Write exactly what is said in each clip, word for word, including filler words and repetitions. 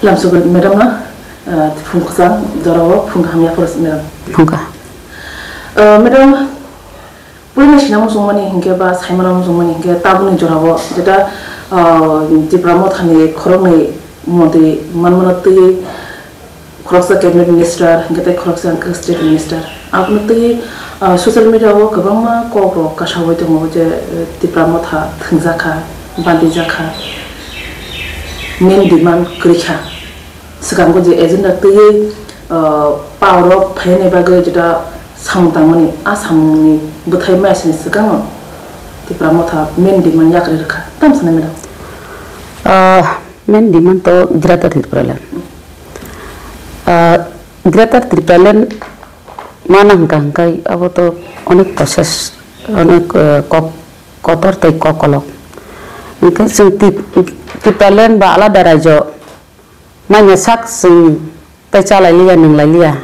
Lamsugwi madam no, ah, phung kwchang jorao phung kaham yaphuru madam. Phungkha. Ah, madam, puila sinamo chwngmani hinkhe ba saimano chwngmani hinkhe tabukni jorao jeta, ah, Tipra Mothani khoroknwi montri manmano twiwi khoroksa cabinet minister hinkhe tei khoroksa hinkhe state minister. Aboni twiwi, ah, social media o kwbangma kok rok kasawi tongo je, eh, Tipra Motha thwngjakha, bandijakha, main demand kwrwikha. Swkango je agenda twiwi, ah, power o phainani bagwi jeta samung tangmani, a samungni bwthai maya sini swkango Tipra Motha main demand yakarwi rwkha. Tamo sanai madam? Ah, main demand to Greater Tipraland. Ah, Greater Tipraland mana hwnkha hwnkhe abo to onek process, onek, eh, kok kotor tei kokolok. Hwnkhe chwng Tip-, Tipraland ba alada raijo manya sak chwng tei chalai liya, nwnglai liya,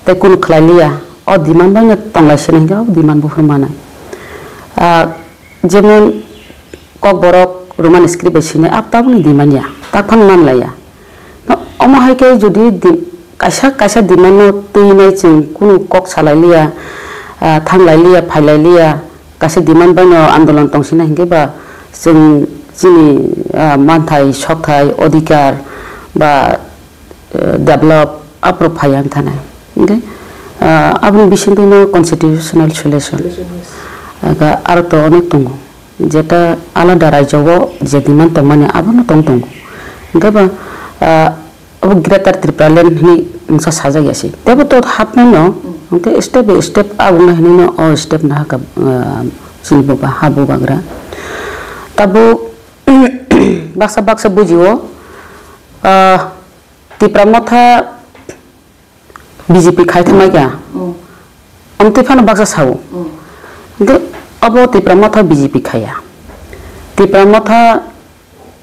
tei kunu khlai liya, o demand bai no tonglai sini hwnkhe o demand buphuru manai. Ah, jemon Kokborok Roman script bai sini ab tabukni demand ya, tak phano manlaiya. No, omo hai khe jodi di-, kaisa, kaisa demand no twi nai chwng kunu kok salai liya, ah, thanglai liya, phailai liya, kaisa demand bai no andolon tong sina hinkhe ba chwng chini, ah, manthai, sokthai, odhikar ba, eh, develop aphuru phaiya wngkha nai. Hinkhe, ah, aboni bisingtwi no constitutional solution. Solution, yes. Aga aro to onek tongo. Jeta alada raijo o je demand tongmani abono tong tongo. Hinkhe ba, ah, abo Greater Tipraland hinwi mungsa sajak ya se. Tebo to hapnai no, hinkhe step by step aboni hinwi no o step nahaka, ah, chini buba, ha bubagra. Tabuk baksa baksa bujio, ah, Tipra Motha B J P khai thangma kya? Mm. Amtwi phano baksa sao. Mm. Hinkhe abo Tipra Motha B J P khaiya. Tipra Motha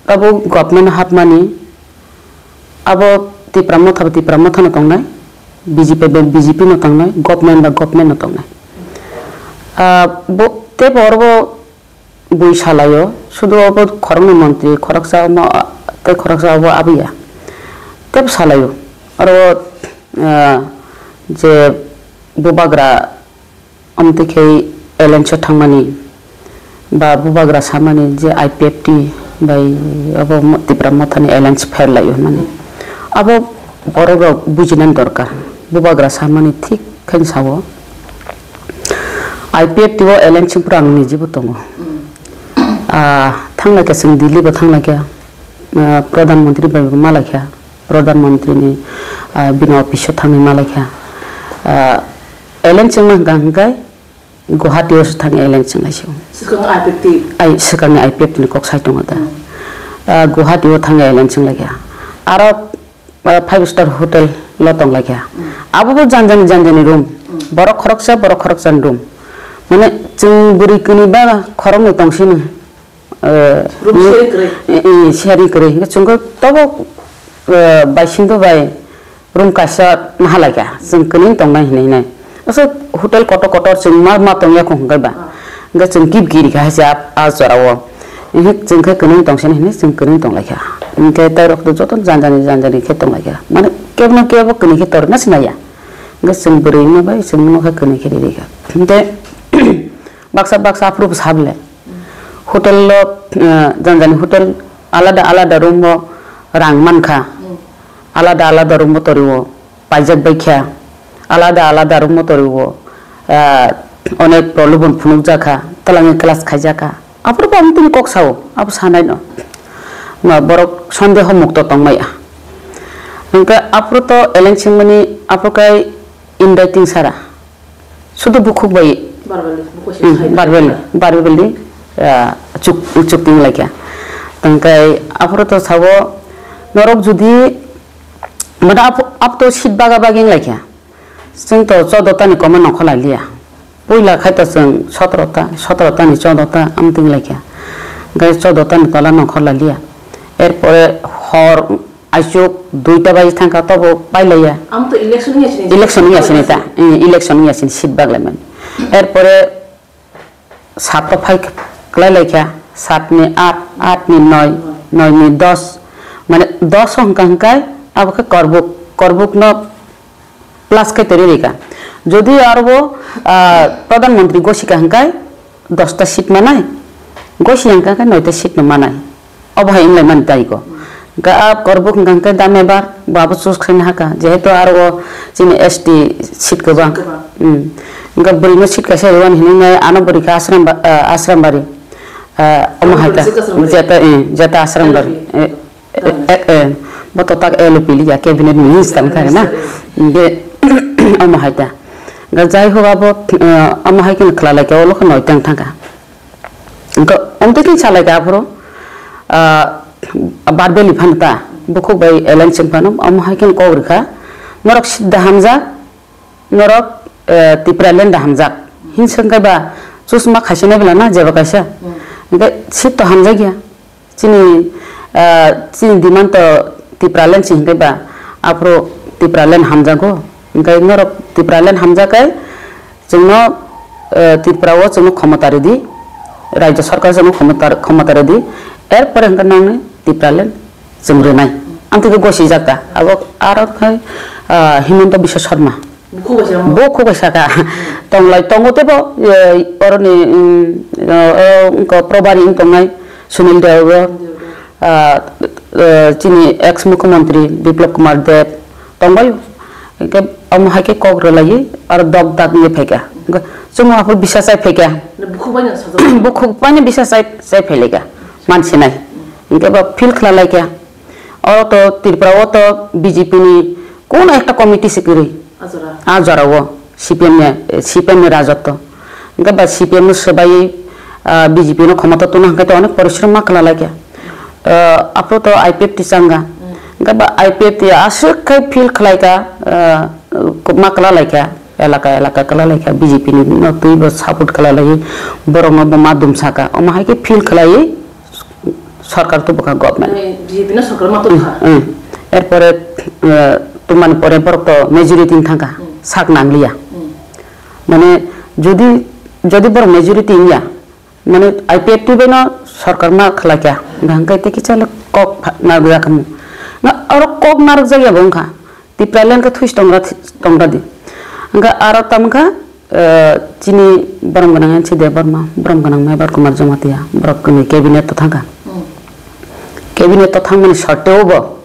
abo government hapmani, abo Tipra Motha bo Tipra Motha no tongnai, B J P bo B J P no tongnai, government ba government no tongnai. Ah, bo, tebo oro bo bui salaio, sudu obo khoroknwi montri, khoroksa omo, tei khoroksa obo abiya. Tebo salaio. Oro, ah, je bubagra omtwi khe alliance o thangmani, ba bubagra samani je I P F T bai obo mo-, Tipra Mothani alliance pher lai hwnmani. Abo borok rok bujinani dorkar. Bubagra samani thik khe sao. I P F T o alliance wngphuru ang nijibo tongo. Ah, thanglai khe chwng Delhi bo thanglai khe, ah, Pradhan Mantri bai bo malai khe, Pradhan Mantri ni, ah, bini office o thangwi malai khe. Ah, alliance wngma hwnkha hwnkhe Guwahati o se thangwi alliance wnglai sio. Swkang I P F T. Ai, swkangni I P F T ni kok sai tongo da. Hmm. Ah, Guwahati o thangwi alliance wnglai khe. Aro ah, five star hotel lo tong lai kha. Mm. Abo bo jani jani jani jani room. Mm. Borok khoroksa, borok khoroksa ni room. Mane chwng bwrwi kwnwi ba khoroknwi tong sini. Eh, room ni-, sharing kwrwi. Eh, eh, sharing kwrwi. Hingke chwng khe tobo, eh, bai singto bai room kaisa naha lai kha. Chwng kwnwi tong nai hinwi hinwi. Aswk hotel kotor kotor chwng ma, ma tongya kho hwnkhe ba. Ah. Hwnkhe chwng kip kiri kha haise a, a jora o. Hwnkhe chwng khe kwnwi tong sini hinwi chwng kwnwi tong lai kha. Hwnkhe tai rok to joto jani jani jani jani khe tong lai kha. Mane kebo no kebo kwnwi khe tor na sinai ya. Hwnkhe chwng bwrwi no bai chwng no khe kwnwi khe riri kha. Hwnkhe baksa baksa aphuru bwsa bwle. Hotel o, eh, jani jani hotel alada alada room o rang man kha. Alada alada room o tori o. Paijak bai kha, alada alada room o tori o, ah, onek prolobon phunuk jak kha, twlangwi class khaijak kha. Aphuru bo ang tini kok sao, abo sanai no. Ma borok sondeho mukto tong maya. Hwnkhe aphuru to eleng singmani aphuru kai indaiting sara. Sudu bukhuk bai. Barbali, bukhuk Hmm, sai barbali, barbali, ah, chuk, chuk ting lai kha. Tangkai aphuru to sao norok judi Mane ap-, ap to seat baga bagi wng lai kha. Chwng to chodo ta ni koma nongkhor lai liya. Puila khai to chwng sotoro ta, sotoro ta ni chodo ta amtwng lai kha. Hwnkhe chodo ta ni tola nongkhor lai liya. Erpore hor aichuk duita baji thang kha tobo pai lai ya. Am to election wngya sini. Election wngya sini ta. Eh, election wngya sini seat bag lai mani. Erpore Saat o phai klai lai kha, saat ni aat, aat ni noi, noi ni dos, Mane dos o hwnka hwnkhe abo khe korbuk, korbuk no plus khe teri rika. Jodi aro bo, ah, Pradhan Mantri gosika hwnkhe dosta seat manai, gosi hwnkha khe noita seat no manai. Obo hai wnglaimani daiko. Hwnkhe a korbuk hwnkha hwnkhe da member bo abo choose khlaina hakha, jehetu aro o chini S T seat kwbang. Kwbang. Hmm. Hwnkhe bwrwi no seat kaisa rwani hinwi nai ano bwrwi khe Ashram ba-, ah, Ashram bari. Ah, omo Ano hai ta, bwrwi se Ashram bari. Jeta, eh, jeta Ashram bari. Ano Eh, Eh, eh, eh, bo to tak L O P liya, cabinet minister wngkha na. Minister, eh. Be, omo hai ta. Ga jai ho abo, eh, omo hai khe khwlai khe, olo khe noi tang thangkha. Ga, omtwi khe salai kha aphuru, ah, Barbeli phano ta, bukhuk bai alliance wng phano, omo hai khe kok rwkha. Norok sidda hamjak, norok, eh, Tipraland da hamjak. Hinsa wngkhe ba, chusma khaisa nai bwla na, jeba kaisa. Hmm. Hwnkhe seat to hamjakya. Chini, ah, chini demand to Tipraland si hwnkhe ba, aphuru Tipraland hamjago. Hwnkhe norok Tipraland hamjak khe chwngno, ah, Tripura o chwngno khomota rwdi, Rajya Sarkar chwngno khomota, khomota rwdi, erpore hwnkhe nangni Tipraland chwng rwnai. Amtwi khe gosijak ta. Abo aro khai, ah, Himanta Biswa Sarma. Bukhuk bai saka. Bukhuk bai saka. Tonglai tongo tebo, eh, oroni, mm, eh, eh, wngkha Probari wng tongnai, Sunil Deo, Sunil Deo. Ah, eh, chini ex mukhyamantri Biplab Kumar Deb tongbai. Hwnkhe omo hai khe kok rwlaiwi aro dok dak wngwi phaikha. Hwnkhe chwng aphuru bisa chai phaikha. Bukhuk bai no sajak. Bukhuk bai no bisa chai, chai phailaikha. Mansinai. Hwnkhe bo feel khlailaikha. Oro to Tripura o to B J P ni kono ekta committee se kwrwi. Ajora. A jora o C P M ni, C P M ni rajotto. Hwnkhe ba C P M no swbaiwi, ah, B J P no khomota tuna hwnkhe to onek porishrom ma khlailaikha. Ah, aphuru to I P F T changa. Hmm. Hwnkhe ba I P F T aswk khe feel khlaikha, ah, ma khlailaikha. Elaka elaka khlailaikha B J P ni no twibo support khlailaiwi borokno bo ma dumsaka. Omo hai khe feel khlaiwi sorkar tubukha government. Nai B J P no sorkar ma tubukha. Hmm, hmm. Erpore, eh, tumani pore borok to majority wng thangkha, hmm, sak nangliya. Hmm. Mane jodi, jodi borok majority wngya, mane I P F T bai no sorkar ma khlaikha, hwnkhe tei kisa le kok pha-, narwkjakha mo. Na oro kok narwkjakya bo wngkha. Tipraland khe thuis tongra, tongra di. Hwnkhe aro tamkha, eh, chini borom gwnang N C Debbarma, borom gwnang Mebar Kumar Jamatia, borok kwnwi cabinet o thangkha. Hmm. Cabinet o thangmani sorteo bo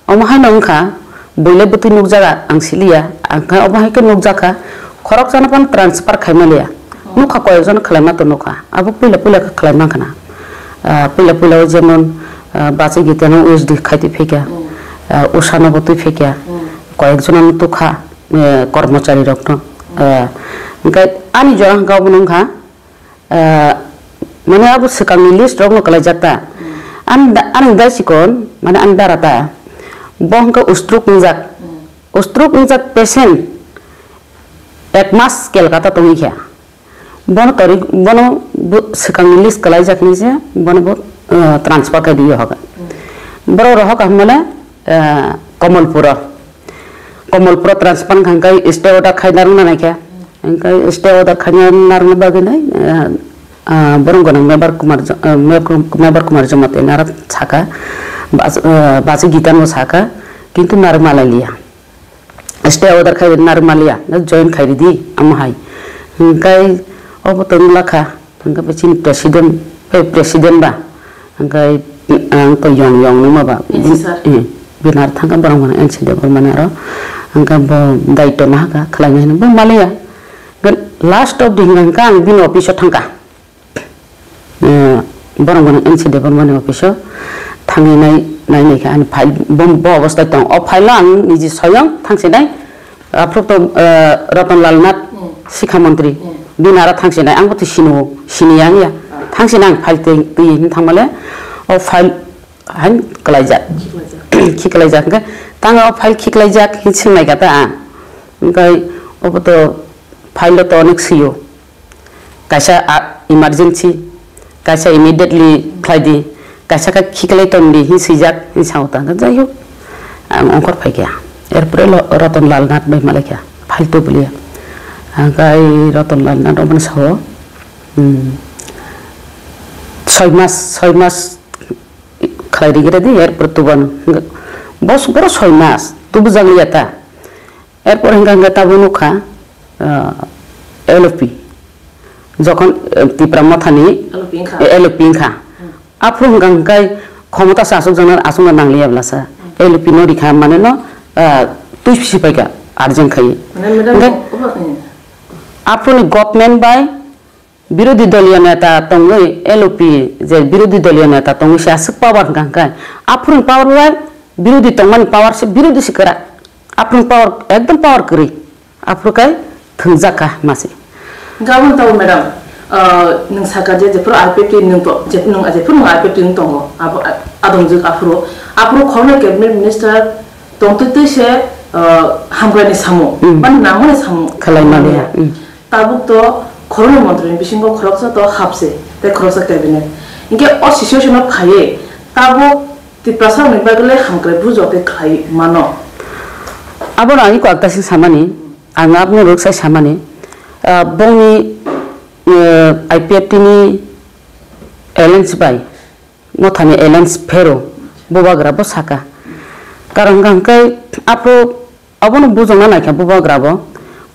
omo haino wngkha, buile bwtwi nukjaga ang siliya, ang khe omo hai khe nukjakha, khoroksa no phano transfer khaimaliya. Hmm. Nukha koyekjon khwlaima to nukha, abo puila puila khe khwlai mankha na. Ah, puila puila o jemon, ah, Bachi Gita no U S D khai twi phaikha, hmm, ah, Usha no bo twi phaikha, hmm, koyekjon no tukha, eh, kormochari rok no. Hmm. Ah, hwnkhe ani jora hwnkhe obo no wngkha, ah, mane abo swkang ni list rok no kwlaijak ta. Hmm. Ani da-, ani dai chikon, mane ani dara ta, bo hwnkhe ustruk wngjak. Hmm. Ustruk wngjak patient ek mas Kolkata tongwi kha. Bono tori, bono bo swkangni list kwlaijak hinwi se bono bo, eh, transfer khai di hoga. Borok rohor kaham mane, eh, Komolpuro. Komolpuro transfer wngkha hwnkhe stay order khai narwkna naikha. Hwnkhe stay order khai narwkna bagwi nai, eh, ah, borok gwnang Mebar Kumar Jo-, eh, Mebar Kumar Jamatia naro saka, Bas-, eh, Bachi Gita no saka, kintu narwkma lai liya. Stay order khai narwkma liya, join khai ridi, amo hai. Hwnkhe obo tong lakha, hwnkhe bo chini president, eh, president ba, hwnkhe ang to yong yong nungma ba, N C sir. Eh, binar thangkha borok mane N C Debbarma ni aro, hwnkhe bo daityo nahakha, khlaina hinwi bo maliya. Hwnkhe last of the hwnkhe ang bini office o thangkha. Eh, borok gwnang N C Debbarma ni office o thangwi nai, nai, naikha ani file, bo, bo obostai tong. O file o ang niji soyong thangsinai, aphuru to, eh, Ratan Lal Nath, hmm, sikha montri, hmm, bini aro thangsinai, ang bo to sini o, sini yang ya. Ah. Thangsinai ang file twi, twi hinwi thangmale, o file hain kwlaijak. Khiklaijak. Khiklaijak, hwnkhe tang o file khiklaijak hinwi swngnaikha ta ang. Hwnkhe obo to file o to onek swi o. Kaisa, ah, emergency, kaisa immediately khlai di, kaisa khe khiklai tong di, hin swijak, hin sao ta. Jai hok, ang ongkhor phai kha. Erpore lo Ratan Lal Nath bai malai kha, file to bwliya. Ang kai Ratan Lal Nath obono sao, hmm, soi mas, soi mas, khlai rigre di, erpor tubano. Bos boro soi mas, tubu jaglia ta. Erpor hingka hingka tabo nukha, ah, L O P. Jokon, eh, Tipra Mothani L O P wngkha. Eh, L O P wngkha. Hmm. Aphuru hingka hingkai khomota se aswk jana aswkno nangliya blasa. Hmm. L O P no rikha mane no, ah, twi pisi paikha arjeng khai. Mane madam, hingke obo, hmm. Aphuruni government bai birodhi doliyo neta tongwi, L O P je birodhi doliyo neta tongwi se aswk power hingka hingkai. Aphuruni power bai birodhi tongmani power se birodhi se kwrak. Aphuruni power ekdom power kwrwi. Aphuru kai thwngjak kha masi. Gabon tau madam, ah, nwng saka je jephuru R P F T nwng to, je nwng, jephuru nwng R P F T nwng tongo, abo, ah, adongjwk aphuru. Aphuru khoroknwi cabinet minister tongtwi twi se, ah, hamkraini samung, hmm, ba nangmani samung. Khalai maliya, hmm. Tabuk to khoroknwi montri ni bisingo khoroksa to hapse, tei khoroksa cabinet. Hinkhe o situation o phaiwi tabuk Tiprasa rokni bagwi le hamkrai bujo tei khlai mano. Abono ang iko akta sing samani, ang aboni rwksai samani, ah, bongni, eh, I P F T ni alliance bai, Mothani alliance phero, bubagra bo saka. Karon hwnkha hwnkhe aphuru abono bujokna naikha bubagra bo,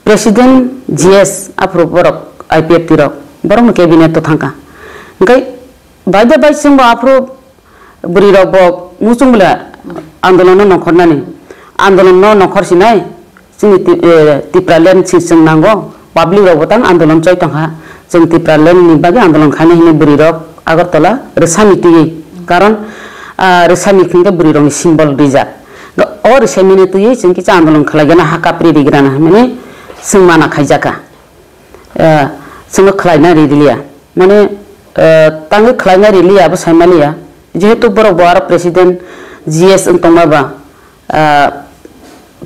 President G S aphuru borok I P F T rok, borokno cabinet o thangkha. Hwnkhe bai de bai chwngbo aphuru bwrwi rok bo muchung bwle andolon no nongkhornani, andolon no nongkhor sinai, chini Ti-, eh, Tipraland si chwng nango, public rok bo tang andolon choi tongkha, chwng Tipraland ni bagwi andolon khainai hinwi bwrwi rok Agartala rwsani twiwi, karon, ah, rwsani hwnkhe bwrwi rokni symbol rijak, o rwsani twiwi chwng kisa andolon khlai gana ha kapri rigrana hinwi chwng mana khaijaka. Eh, chwngno khlaina riliya. Mane, eh, tangwi khlaina riliya abo saimaliya. Jehetu borok bo aro president G S wng tongma ba, ah,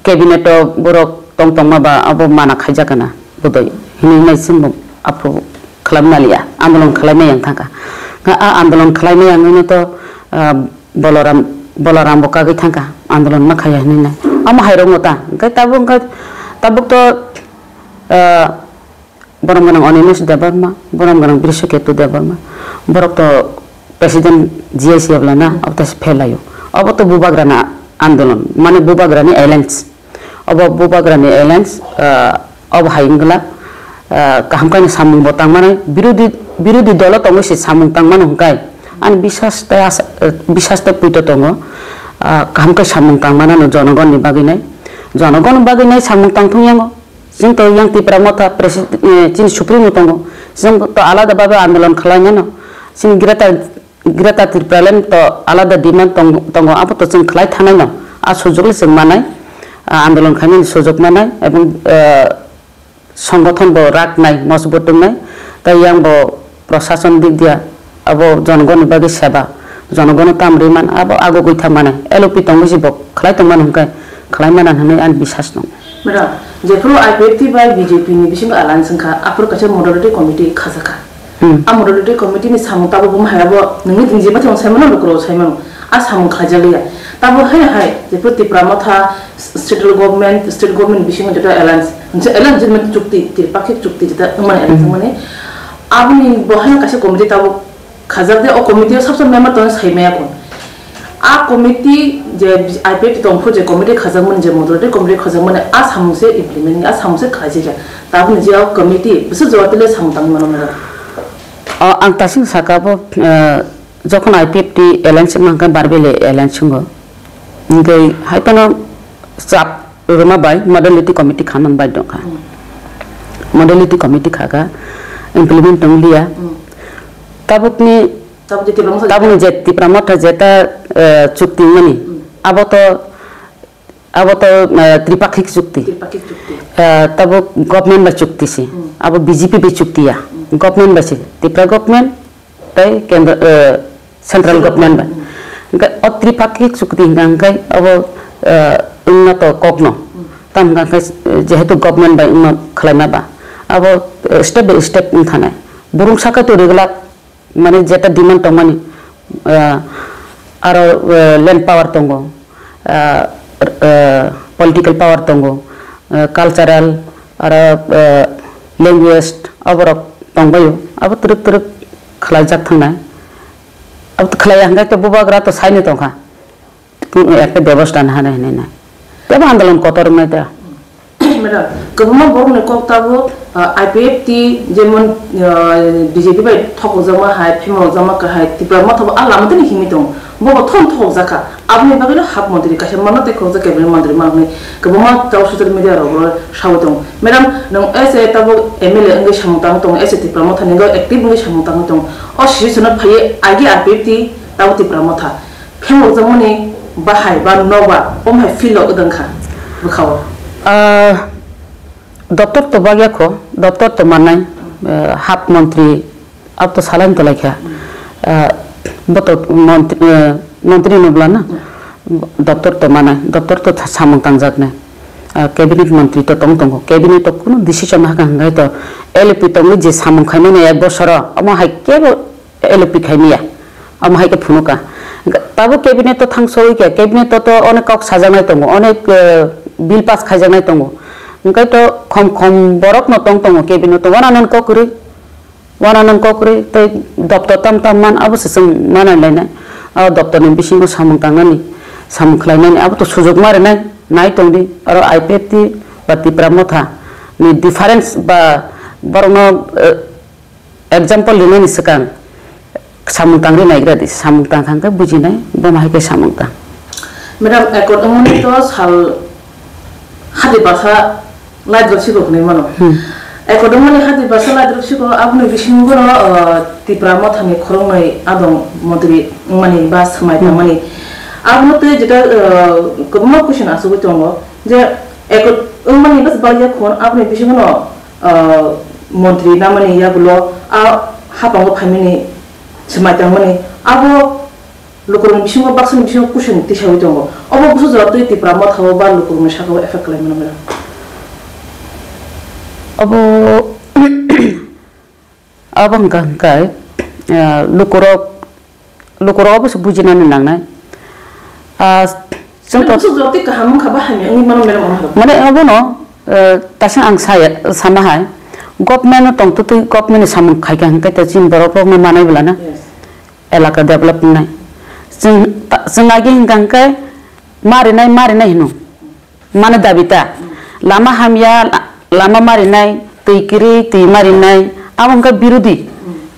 cabinet o borok tong tongma ba abo mana khaijak kana bodoi. Hinwi nai chwngno aphuru khlaimaliya. Andolon khlaimai yang thangkha. Nga a andolon khlaimai yang wngno to, ah, Bolaram, Bolaram bo kagwi thangkha. Andolon ma khaiya hinwi nai. Amo hai rokno ta. Hwnkhe tabuk hwnkhe tabuk to, ah, Borom gwnang Animesh Debbarma, borom gwnang Brishaketu Debbarma. Borok to president G I C Ablana, abo to se phelaio. Abo to bubagrana andolon, mane bubagrani alliance. Obo bubagrani alliance, ah, obo hai wngla, ah, kaham kaino samung bo tangmani, birodhi, birodhi dolo tongwi se samung tangmani hwnkhe. Ani bisas tei asa, eh, bisas tei puito tongo, ah, kaham khe samung tangmani no jonogonni bagwi nai. Jonogonni bagwi nai samung tang thung yango. Chwng to yang Tipra Motha presi-, eh, chini Supremo tongo. Chwng to alada babe andolon khlai mano. Chini Greater, Greater Tipraland to alada demand tong-, tongo. Abo to chwng khlai thanai no. A sujok le chwng manai. A andolon khainani sujok manai. Ebong, eh, songgothon bo rak nai, mosbot tongnai. Tai yang bo prosason dik dia. Abo jonogoni bagwi seba, jonogono tam rwi man, abo agugwi thang mano. L O P tongwi se bo khlai tong mano hwnkhe khlai mano hwnwi ani bisas tongo. Madam, jephuru I P F T bai B J P ni bisingo alliance wngkha, aphuru kaisa moderating committee khajakha. Hmm. A moderating committee ni samung tabuk buma hai abo nungni din jeba thang sai mano, lukurok sai mano. A samung khlaijak liya. Tabuk hai hai, jephuru Tipra Motha, central government, state government bisingo jeta alliance, alliance chukti, tripakhik chukti jeta wngmani alliance wngmani. Aboni bo haino kaisa committee tabuk khajak de, o committee o sab sab member tongwi sai maya kho. A committee je I P F T tongphu je committee khajakmani, je moderating committee khajakmani, a samung se implement, a samung se khlai se kha. Tabukni je o committee bwswk jora tele samung tangwi mano mero. O, ang tasing saka bo, eh, jokhon I P F T alliance wngkha Barbele alliance wngo. Hingke hai phano chap rwma bai modality committee khanang bai dongkha. Hmm. Modality committee khaka implement tong liya. Hmm. Tabukni, tabuk je Tipra Motha tabukni je Tipra Motha jeta, eh, chukti mani. Hmm. Abo to, abo to, eh, tripakhik chukti. Tripakhik chukti. Eh, tabuk government bai chukti si. Hmm. Abo B J P bai chukti ya. Hmm. Government bai si. Tipra government, tei kendra, eh, central government bai. Hingke o tripakhik chukti hingka hingke abo, eh, wngna to kokno. Tam hingka hingke, eh, jehetu government bai wngma khlaima ba. Abo, eh, step by step wng thanai. Burung saka to reglak, mane jeta demand tongmani, eh, aro, eh, land power tongo, eh, eh, political power tongo, eh, cultural, aro, eh, language, oborok tongbaio, abo twrwk twrwk khlaijak thangnai. Abo to khlaiya hwnkhe to bubagra to saino tongkha. Ekta bebosta nahana hinwi nai. Tebo andolon kotor wngnai ta. Madam, kwbangma borokni kok tabuk, ah, I P F T jemon, ah, B J P bai thokokjakma hai, phimokjakma kahai, Tipra Motha bo a lama tini himwi tongo. Bo bo thon thokokjakha. Aboni bagwino hap montri kaisa manna tei khoroksa cabinet montri manwi kwbangma tabuk social media rogo sawi tongo. Madam, nwng as a tabuk M L A wngwi samung tangwi tongo, as a Tipra Motha ni active wngwi samung tangwi tongo. O situation no phaiwi agi I P F T tabuk Tipra Motha. Phemokjakmani bahai ba nokbar, omo hai feel rok wng kha bwkhao. Ah, doctor to bagya kho, doctor to manai, ah, hap montri, abo to salai tolai kha. Ah, bo to montri, ah, montri no bwla na? Doctor to manai, doctor to tha-, samung tangjak nai. Ah, cabinet montri to tong tongo, cabinet to kunu decision ma hakha hwnkhe to L P tongwi je samung khaimani ek bosoro, omo hai kebo L P khaimaya. Omo hai khe phunukha. Tabuk cabinet o thang sogwi khe, cabinet o to onek kok sajaknai tongo, onek, eh, bill pass khaijaknai tongo. Hwnkhe to khom khom borok no tong tongo cabinet o, uananani kok kwrwi, uananani kok kwrwi tei doptor tam tam man abo se chwng manai lainai. O doptor ni bisingo samung tangnani, samung khlainani abo to sujuk ma rwnai, nai tongdi. Oro I P F T ba Tipra Motha ni difference ba borokno, eh, Example rinani swkang samung tangwi naigra di, samung tang kha hwnkhe bujinai, bomo hai khe samung tang. Madam, accord wngmani to sal hati basa laidrop siko hwnwi mano. Hmm. Accord wngmani hati basa laidrop siko aboni bisingo no, uh, Tipra Mothani khoroknwi adong montri wngmani ba swmai Hmm. tangmani. Abono tei jeta, uh, kwbangma question asugwi tongo je accord wngmani bas bagya khon aboni bisingo no ah, montri namani yagulo a hapango phaimani swmai tangmani abo lukurokni bisingo baksani bisingo question tisawi tongo. Obo busu jora twi Tipra Mothao ba lukurokni sakao effect khlai mano mano. Abo, abo hwnkha hwnkhe, ah, lukurok, lukurok obo se bujinani nangnai. Ah, chwng to Busu jora twi kaham wngkha ba hamya wngwi mano mero wngkha. Mane obono, eh, taisa ang saya, sama hai, government no tongtwtwi government ni samung khaikha hwnkhe to chini borok rokno manai bwlana Yes. elaka develop wngnai. Chwng ta-, chwng agi hwnkha hwnkhe marinai, marinai hino. Mane dabi ta. Lama hamya, la-, lama marinai, twi kwrwi, twi marinai, abo hwnkhe birodi,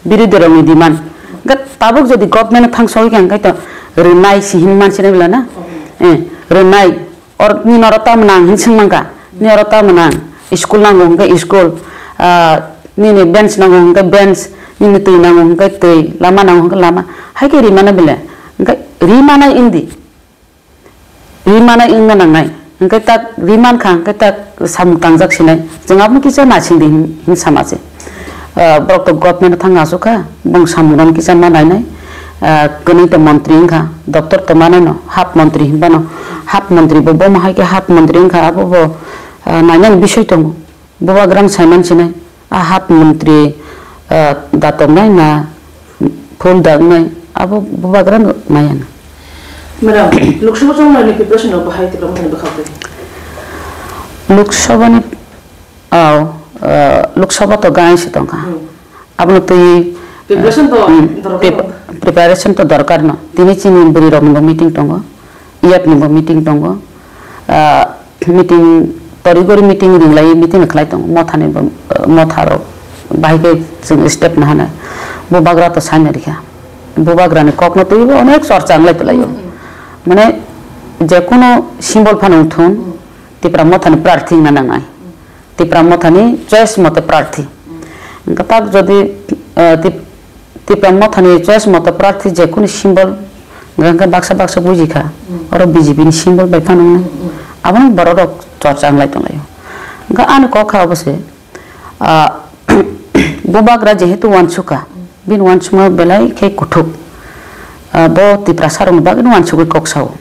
birodi rokni demand. Hwnkhe tabuk jodi government no thang sogwi kha hwnkhe to rwnai si hin mansinai bwlana. Eh, rwnai. Or nini oro tamo nang hin swng mankha. Nini oro tamo nang. School nango hwnkhe school. Ah, nini bench nango hwnkhe bench. Nini twi nango hwnkhe twi. Lama nango hwnkhe lama. Hai khe rimana bile. Hwnkhe rimana wngdi. Rimana wngna nangnai. Hwnkhe tak riman kha hwnkhe tak samung tangjak sinai. Chwng abono kisa naising di hin, hin sama se. Ah, borok to government thang asuk kha, bong samung rok kisa ma nainai. Ah, kwnwi to montri wngkha, doctor to manai no, hap montri hinba no, hap montri bo bomo hai khe hap montri wngkha, abo bo, ah, nainani bisoi tongo. Bubagra no saiman sinai, ah, hap montri, ah, da tongnai na, phul da wngnai, abo bubagra no maya na. Madam, Lok Sabha chongnai ni preparation rok bahai Tipra Mothani bwkhak twi? Lok Sabha ni Aw, ah, Lok Sabha to gaang se tongkha. Hmm. Abono twi, Preparation to ah, hmm, dorkar prep-, no. Preparation to dorkar no. Tini chini bwrwi rok ni bo meeting tongo, iyat ni bo meeting tongo. Ah, meeting, tori gori meeting ringlai meeting khlai tongo. Motha ni bo, ah, motha rok bahai khe chwng step nahanai. Bubagra to saina rikha. Bubagra ni kok no twi bo onek chorcha wnglai twlai o. Hmm. Mane je kono symbol phano wngthun, Hmm. Tipra Motha ni prarthi wngna nangnai. Tipra Mothani choice mote prarthi. Hwnkhe tak jodi, eh, Tip-, Tipra Mothani choice mote prarthi je kunu symbol, hwnkhe baksa baksa buji kha. Mm. Oro B J P ni symbol bai phano wngnai. Mm, mm. Abono borok rok chorcha wnglai tonglaio. Hwnkhe ani kok kha obo se, ah, bubagra jehetu uansukha, bini uansukma belai khe kuthuk. Ah, bo Tiprasa rokni bagwino uansugwi kok sao.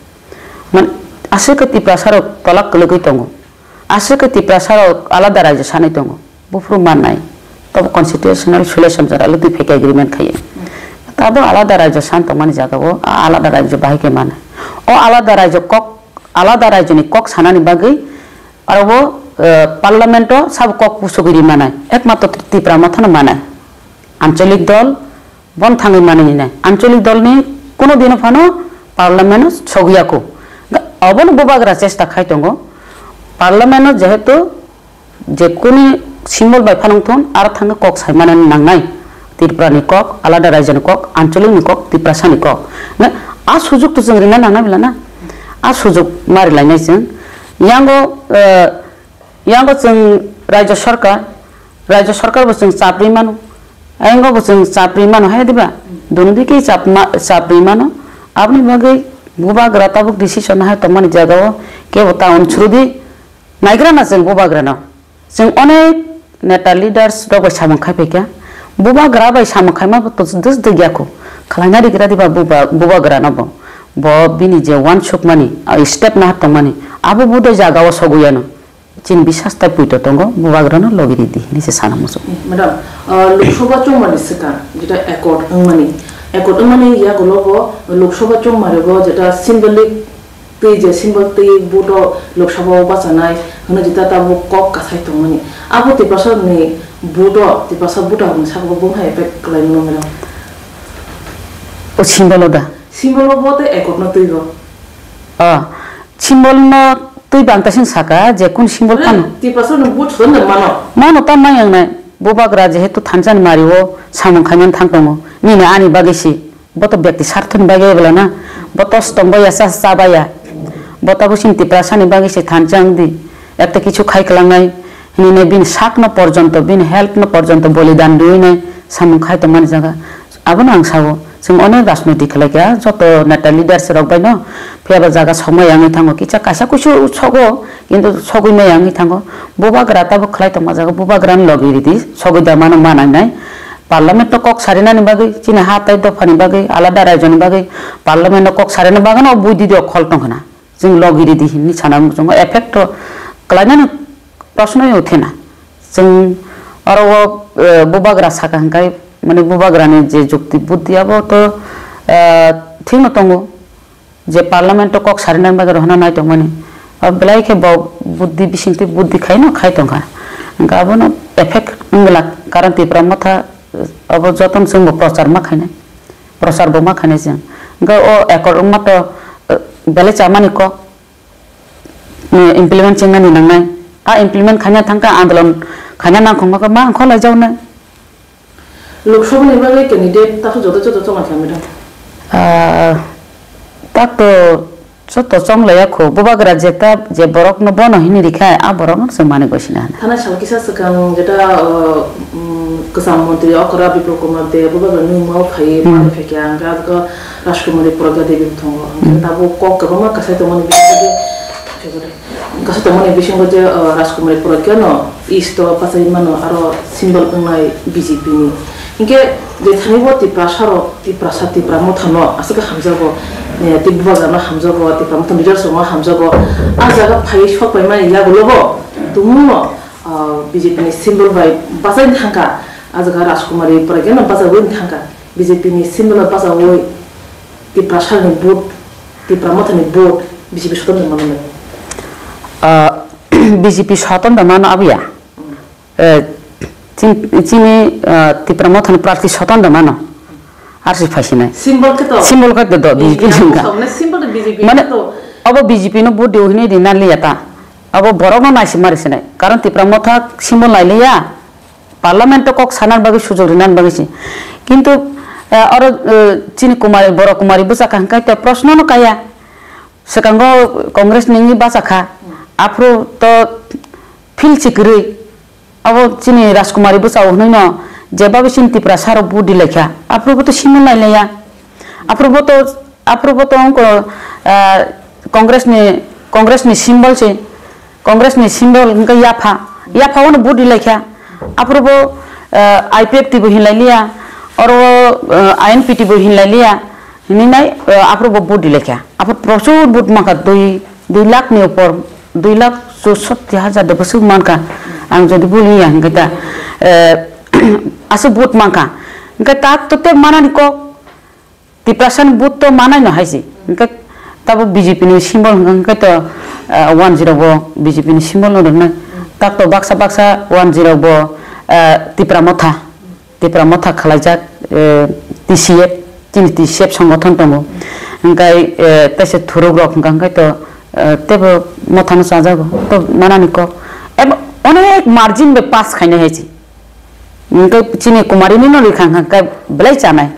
Man, aswk khe Tiprasa rok tolak kwlwgwi tongo. Aswk khe Tiprasa rok alada raijyo sanwi tongo. Buphuru mannai. Tobo constitutional solution jora lutwi phaikha agreement khaiwi. Tabo alada raijyo san tongmani jagao a alada raijyo bahai khe mano. O alada raijyo kok, alada raijyoni kok sanani bagwi aro bo, eh, parliament o sabo kok pusugwi ri manai. Ekmatro Tipra Mothano manai. Ancholik dol, Bon thangwi manwi nai. Ancholik dolni Kuno dino phano parliament o sogwi ya kho. Obono bubagra chesta khai tongo. Parliament o jehetu je kuni symbol bai phano wng thun, aro thangwi kok sai mani nangnai. Tripura ni kok, alada raijani kok, ancholik ni kok, Tiprasa ni kok. Ne, a sujuk to chwng rina nangna bila na? A sujuk ma rilai nai chwng. Yango, eh, yango chwng Rajya Sarkar, Rajya Sarkar bo chwng chapri mano. Ayang bo chwng chapri mano hai diba? Dono dike chap ma-, chapri mano. Aboni bagwi bubagra tabuk decision hai tongmani jagao kebo ta unsrudi. Naigra na chwng bubagrano. Chwng onek neta leaders rok bai samung khai phaikha. Bubagra bai samung khaima bo to dus dwgya kho. Khlaina rigra diba buba-, bubagrano bo. Bo bini je uansukmani, a step naha tongmani, abo budai jagao sogwi yano. Chini bisas tai puito tongo, bubagrano logi ridi, hinwi se sana muchungo. Madam, uh, Lok Sabha chongmani swkang, jeta accord wngmani. Accord wngmani yagulo bo Lok Sabha chongmani bo jeta symbolic twi je symbol twi vote o Lok Sabha o bachanai hwnwi jeta tabuk kok kasai tongmani. Abo Tiprasa ni vote o, Tiprasa voter ni sakbo bumhai effect kwlai mano mero. O symbol o da? Symbol o bo tei accord no twi bo. Ah, symbol no twi bang ta sing saka je kun symbol phano. Tiprasa no vote sodon da mano. Mano ta mai ang nai. Bubagra jehetu thansa ni mari o samung khaimani thang tongo. Nini ani bagwi si. Bo to byakti sarthoni bagwi bwla na, bo to stong baya, cha cha baya, bo tabuk chini Tiprasani bagwi se thansa wng di, ekta kichu khai kwlangnai hinwi nai bini sakno porjonto, bini helpno porjonto bolidan riwi nai samung khai tongmani jaga. Abono ang sao, chwng onek rajnoiti khlai kha, joto neta leaders rok bai no, phiya ba jaga sokma yangwi thango, kisa kaisa kuisu sogo, kintu sogwi ma yangwi thango. Bubagra tabuk khlai tongma jaga, bubagrano logi ridi, sogwi da mano ma nangnai. Parliament no kok sarinani bagwi, chini ha tai dophani bagwi, alada raijoni bagwi, parliament no kok sarina bagwi no buidi do khol tong khna. Chwng logi ridi hinwi sana muchungo effect to kwlainani proshno yo uthena. Chwng oro o, eh, bubagra saka hwnkhe, mane bubagrani je jukti buddhi abo to, eh, thikno tongo. Je parliament o kok sarinani bagwi rohorna nai tongmani. O belai khe bo buddhi bisingtwi buddhi khaino khai tongkha. Hwnkhe abono effect wngwlak, karon Tipra Motha, eh, abo jotono chwngbo prochar ma khainai, prochar bo ma khainai chwng. Hwnkhe o accord wngma to, eh, belai chamani kok, eh, implement chengnani nangnai. A implement khaina thangkha andolon khaina nangkhongma khe ma ongkhorlaijaknai. Lok Sabha ni bagwi candidate takhuk joto joto chongmani kha, madam? Ah, tak to joto chonglaiya kho. Bubagra jeta je borok no bono hini rikha, a borok no chwng mani gosina hana. Thana sal kisa swkang jeta, uh, um, kwcham montri okra Biplab Kumar Deb bubagra ni mao phai Hmm. mani phaikha, hwnkhe Rajkumari Pragya Devi thongo. Hwnkhe Hmm. tabuk kok kwbangma kasai tongmani bisingo je, kasai tongmani bisingo je, uh, Rajkumari Pragya no East o bachai mano, aro symbol wngnai B J P ni. Hinkhe je thani bo Tiprasa rok, Tiprasa, Tipra Motha no aswk hamjago, eh, tei bubagra no hamjago, Tipra Motha leaders rok no hamjago. A jaga phaiwi sok paimani yagulo bo tumung no, ah, B J P ni symbol bai bachai thangkha. A jaga Rajkumari Pragya no bachaiwi thangkha. B J P ni symbol bai bachaui Tiprasa ni vote, Tipra Motha ni vote B J P sotonde mano. Ah, B J P sotonde mano abuya. Eh, chin-, chini, ah, Tipra Mothani prarthi soton da mano. Arsi phaisinai. Symbol khe to. Symbol khe to, B J P ni wngkha. Symbol to B J P mane, khe to. Obo B J P no vote diu hinwi rinani liya ta. Obo borok no naisi mari sinai. Karon Tipra Motha symbol nai liya. Parliament o kok sanan bagwi sujok rinan bagwi si. Kintu, eh, oro, eh, chini Kumari, Borok Kumari bwsa kaham khai to proshno no kaya. Swkango Congress ni wngwi bachakha, aphuru to field si kwrwi. Abo chini Rajkumari bwsao hwnwi no jeba bo chini Tiprasa rok vote dilaikha, aphuru bo to symbol nailaiya. Aphuru bo to, aphuru bo to wngkha, ah, Congress ni, Congress ni symbol se, Congress ni symbol wngkha yapha, yapha o no vote dilaikha. Aphuru bo, ah, I P F T bo hinlailiya, oro, ah, I N P T bo hinlailiya. Hinwi nai, eh, aphuru bo vote dilaikha. Aphuru prochur vote mankha, dui, dui lakh ni upor, dui lakh chusoti hajar de bwswk mankha. Ang jodi bul wngya hwnkhe ta, eh, aswk vote mankha. Hwnkhe ta to tei manani kok, Tiprasa ni vote to manai no hai se. Hwnkhe tabo B J P ni symbol hwnkhe to, eh, one zero bo B J P ni symbol no rwnai. Tak to baksa baksa one zero bo, eh, Tipra Motha. Tipra Motha khwlaijak, eh, T C F, chini twi sep songothon tongo. Hwnkhe, eh, teisa thuruk rok hwnkha hwnkhe to, eh, tebo mothano chajago, to manani kok. Ebo onek margin bai pass khainai hai chi. Hwnkhe chini Kumarini no rikha hwnkha hwnkhe belai chanai.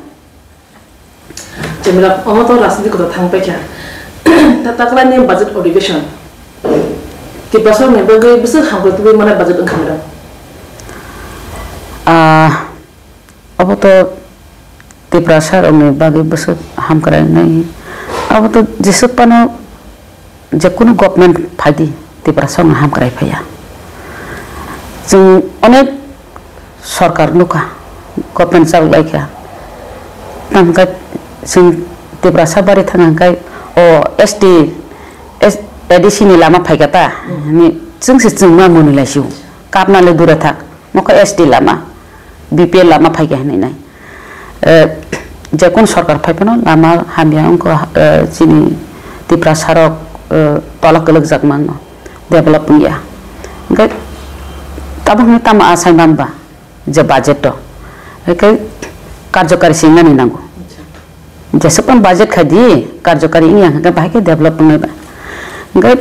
Chemira, omo to rajniti kotor thang paikha. Ta taklaini budget adhiveshon. Tiprasa ni bagwi bwswk hamkrai tubui mane budget wngkha, madam? Ah, obo to Tiprasa rokni bagwi bwswk hamkrai nai. Obo to jeswk phano jekunu government phaidi Tiprasa rokno hamkrai phaiya. Chwng onek sorkar nukha, government chalok laikha. Tamo khe chwng Tiprasa bari thang hwnkhe o S T, S-, A D C ni lama phaikha ta, ni chwngse chwngma mwnwi laisio. Kapna le dure thak, mokhe S T lama, B P L lama phaikha hinwi nai. Eh, jekun sorkar phai phano lama hamya wngkha, eh, chini Tiprasa rok, eh, tola kwlwkjak mano, develop wngya. Hwnkhe tabuk hwnwi tamo asai manba je budget o, hwnkhe karjokari se wngnani nango. Jeswk phano budget khai di, karjokari wngya hwnkhe bahai khe develop wngnai ba. Hwnkhe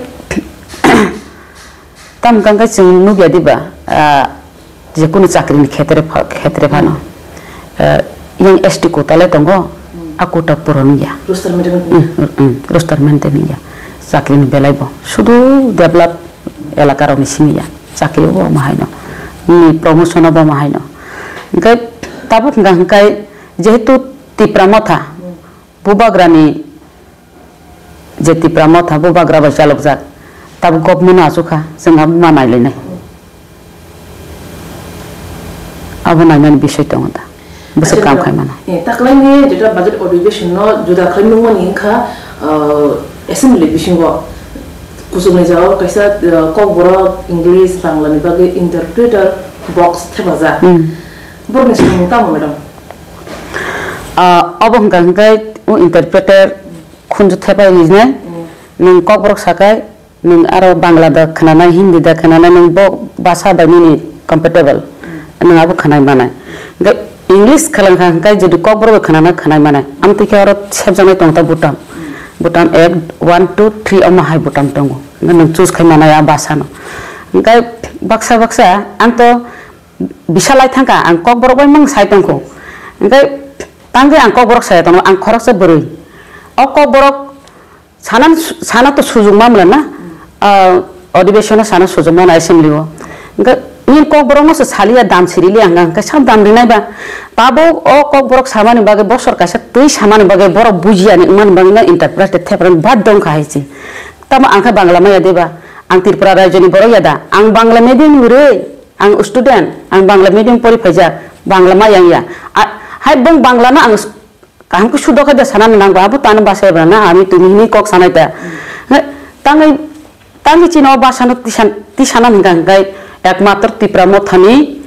Tamo hwnkha khe chwng nukya diba, ah, jekunu chakrini khetre pha-, khetre phano, ah, yang S T quota le tongo, a quota puron ya. Roster maintain. Hmm, hmm, hmm, roster maintain ya. Chakrini belai bo. Sudu develop elaka rokni simi ya. Chakri bo omo haino. Ni promotion bo omo haino. Hwnkhe tabuk hwnkha hwnkhe jehetu Tipra Motha, Bubagrani je Tipra Motha Bubagra bai chalokjak, tabuk government no achukha, chwng abo ma nailainai. Abo nainani bisoi tongo da. Bwswk kam khai mano. Eh, taklaini jeta budget adhiveshon no juda khlai nungmani wngkha, ah, assembly bisingo kuchukni jagao kaisa, ah, kokborok English, Bangla ni bagwi interpreter box thepajak. Hmm. Borokni samung tamo, madam? Ah, obo hwnkha hwnkhe o interpreter khunju thepai rijnai, nwng kokborok sakai, nwng aro Bangla da khwnanai, Hindi da khwnanai, nwng bo basa bai nini comfortable, nwng abo khwnai manai. Hwnkhe English khwlangkha hwnkhe jodi kokborok bai khwnana khwnai manai, amtwi khe aro sepjaknai tong ta button, button ek, one, two, three omo hai button tongo, hwnkhe nwng choose khai manai a basa no. Hwnkhe baksa baksa ang to bisa lai thangkha, ang kokborok bai mung sai tongkho. Hwnkhe tangwi ang kokborok saya tongno, ang khoroksa bwrwi. O kokborok sana, sana to sujung ma mwnla na, ah, adhiveshon o sana sujung ma na assembly o. Hwnkhe nini kokborok no se saliya, dam siriliya hwnkha, hwnkhe sab dam rinai ba. Tabuk o kokborok samani bagwi bosor kaisa twi samani bagwi borok bujiya ni wngmani bagwi no interpreter thepra bad dong kha hai se. Tamo ang khe Bangla maya de ba? Ang Tripura rajyo ni borok ya da? Ang Bangla medium ni rwi. Ang student, ang Bangla medium pori phaijak, Bangla ma yang ya. A, hai bong Bangla no ang s-, kaham khe sudo khe da sana nango, abo tano basa ebra na, ami tumi hini kok sanai ta. He, tangwi, tangwi chini o basa no tisan, tisana hwnkha hwnkhe ekmatro Tipra Mothani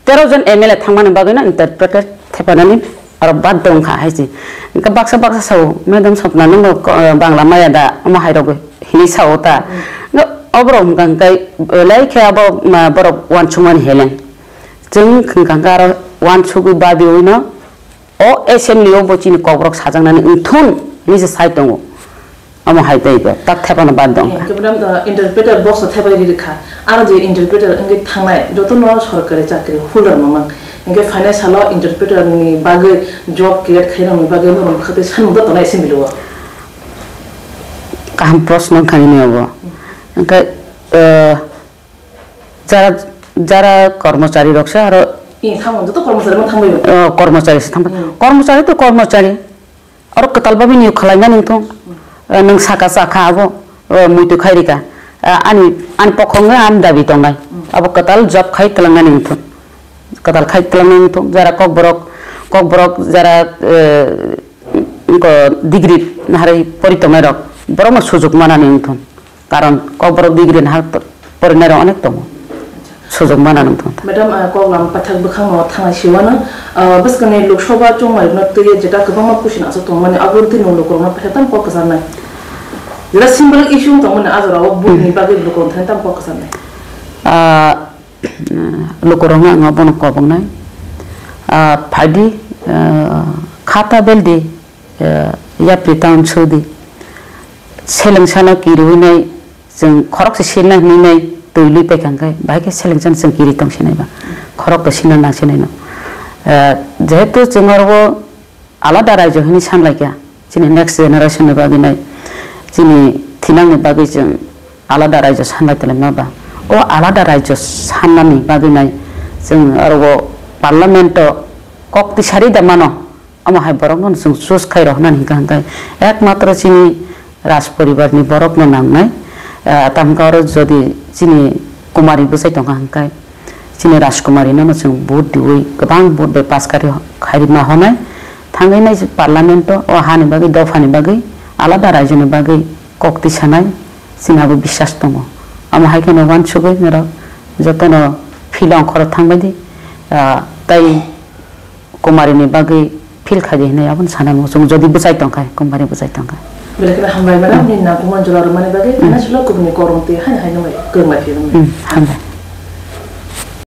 tero jon M L A thangmani bagwi no interpreter thepanani aro bad dong kha hai se. Hwnkhe baksa baksa sao, "Madam Sapna, nwng bo ko-, Bangla maya da?" Omo hai rok hinwi sao ta. No, oborok hwnkha hwnkhe, belai khe abo, ma, borok uansukmani heleng. Chwng hwnkha hwnkhe aro uansugwi babiwi no o assembly o bo chini kokborok sajaknani wngthun hinwi se sai tongo. Omo hai tei khe tak thepano bad dong kha. Hwnkhe madam, uh, interpreter box o thepai ri kha. Aro je interpreter wngwi thangnai joto no sorkari chakri holder mamang. Hwnkhe phainai salo interpreter ni bagwi job create khainani bagwi norok khatwi sanmung da tongnai assembly o. Kaham proshno wngkha nini obo. Hwnkhe, uh, Jara, jara kormochari rok se aro. Eh, tamo joto kormochari ma thangbai ba? Oh, kormochari se thangbai. Hmm. Kormochari to kormochari. Aro kwtal babi niyok khalai mani wngthong. Hmm. Eh, nwng saka chakha abo, eh, muitu khai rika. Eh, ani, ani pokhong nge am dabi tongnai. Hmm. Abo kwtal job khai twlang nani wngthong. Kwtal khai twlang nani wngthong. Jara kokborok, kokborok jara, eh, ko degree naharwi pori tongnai rok. Borok no sujuk manani wngthong. Karon kokborok degree nahar porinai rok onek tongo. Sujok mana nang tong. Madam, ah, kok lam paithak bwkhang no thangnai siwano, ah, bwskangni Lok Sabha chongmai rokno twiwi jeta kwbangma question aswk tongmani, abo twi nwng lukurokno paithak tamo kok kwcharnai. Jeta simple issue wng tongmani, a jora o buini bagwi lukurok thani tamo kok kwcharnai. Ah, lukurokno ang bono kobongnai. Ah, phaidi, ah, khata beldi, eh, yapri town sudi. Seleng sano kiriwi nai, chwng khorok se silna hinwi nai, twi lui paikha hwnkhe, bahai khe seleng sano chwng kiri tong sinai ba. Khorok to silna nang sinai no. Eh, jehetu chwng oro alada raijo hinwi sanlaikha, chini next generation ni bagwi nai, chini thinang ni bagwi chwng alada raijo sanlai tonglaima ba. O alada raijo sannani bagwi nai, chwng oro o parliament o kok tisari da mano. Omo hai borokno chwng choose khai rw hwnani hwnkha hwnkhe ekmatro chini raj poribar ni borokno nangnai. Ah, tamkhe oro jodi chini Kumari bwsai tongkha hwnkhe chini Rajkumari no chwng vote diwi kwbang vote bai pass kari khairima honai thangwi nai parliament o, o hani bagwi dophani bagwi alada raijoni bagwi kok tisanai chini abo biswas tongo. Omo hai kheno uansugwi norok jotono phil ongkhoro thangbai di, ah, tei Kumari ni bagwi feel khai di hinwi abono sana nango chwng jodi bwchai tongkha, Kumari bwchai tongkha. Belai kheno hambai madam, nini nangkukmani jora rwmani bagwi, hmm, thanasilo kubuni kormo twi haino haino mai kwrwng lai phiyokmani. Hmm, hambai.